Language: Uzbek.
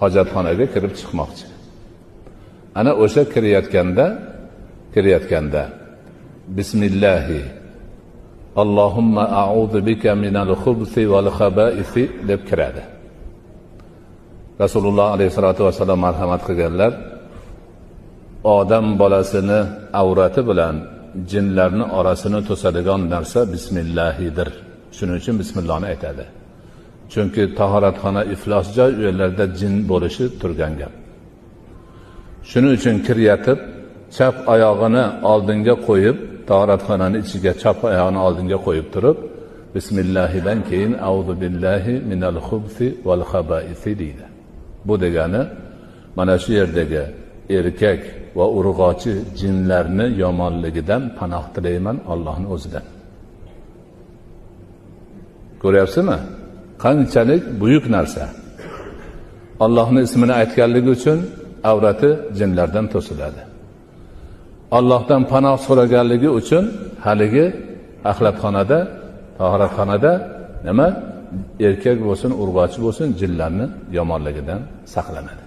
Hojatxonaga kirib chiqmoqchi. Ana o'sha kirayotganda bismillahi Allohumma a'udhu bika minal xubsi val xabaisi deb kiradi. Rasululloh alayhissalotu vassalom marhamat qilganlar, odam bolasini avrati bilan jinlarni orasini to'sadigan narsa bismillahidir. Shuning uchun bismillohni aytadi. Chunki tahoratxona iflos joy, u yerlarda jin bo'lishi turgan gap. Shuning uchun kiryatib, chap oyog'ini oldinga qo'yib, tahoratxonani ichiga chap oyog'ini oldinga qo'yib turib, bismillahidan keyin a'udhu billahi minal xubsi val xabaisi deydi. Bu degani mana shu yerdagi erkak va urg'ochi jinlarni yomonligidan panoh tilayman Allohning o'zidan. Ko'ryapsizmi? Qanchalik buyuk narsa. Allohning ismini aytganligi uchun avrati jinlardan to'siladi. Allohdan panoh so'raganligi uchun haligi axlatxonada, tahoratxonada nima? Erkak bo'lsin, urg'ochi bo'lsin, jinlarni yomonligidan saqlanadi.